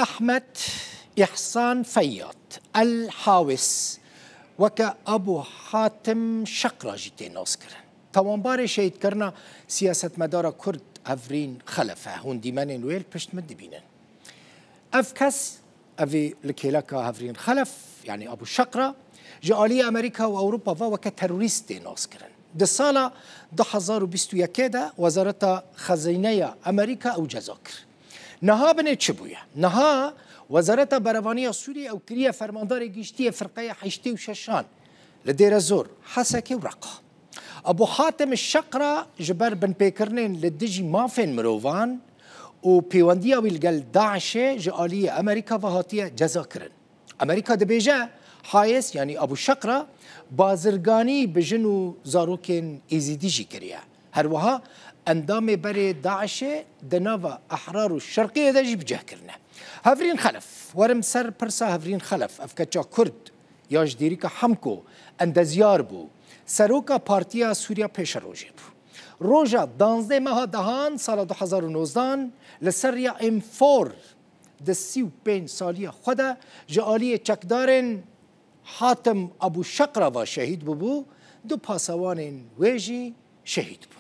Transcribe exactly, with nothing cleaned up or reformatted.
Ehmed Îhsan Feyyad El Hawis weke Abu Hatim Şeqra jî tê naskirin. Tawanbarê şehîdkirina siyasetmedara Kurd Hevrîn Xelef e. Hûn dîmenên wê li pişt min dibînin. Ev kes, evî li kêleka Hevrîn Xelef, yanî Abu Şeqra, ji aliyê Amerîka û Ewropa ve weke terorîst tê naskirin. Di sala du hezar û bîst û yekê de Wezareta Xezîneya Amerîka ew ceza kir. Niha binê çi bûye? Niha Wezareta Berevaniya Sûriyê ew kiriye fermandarê giştî yê firqeya heştê û şeşan li Dêrezor, Hesekê û Reqa. Abu Hatim Şeqra ji ber binpêkirinên li dijî mafên mirovan û pêwendiya wî li gel DAIŞê ji aliyê Amerîka ve hatiye cezakirin. Amerîka dibêje, Hayes, yanî Abu Şeqra, bazirganî bi jin û zarokên Êzîdî jî kiriye. Her wiha endamê berê DAIŞê di nava Ehrar û Şerqiyê de jî bi cih kirine. Hevrîn Xelef, werim ser pirsa Hevrîn Xelef, ev keça Kurd ya ji dêrîka Hemko endezyar bû, seroka Partiya Sûriya Pêşerojê bû. Roja danzdeh meha dehan sala du hezar û nozdan li ser riya M four di sî û pênc saliya xwe de ji aliyê çekdarên Hatim Abu Şeqra ve şehîd bûbû, du pasewanên wê jî şehîd bûn.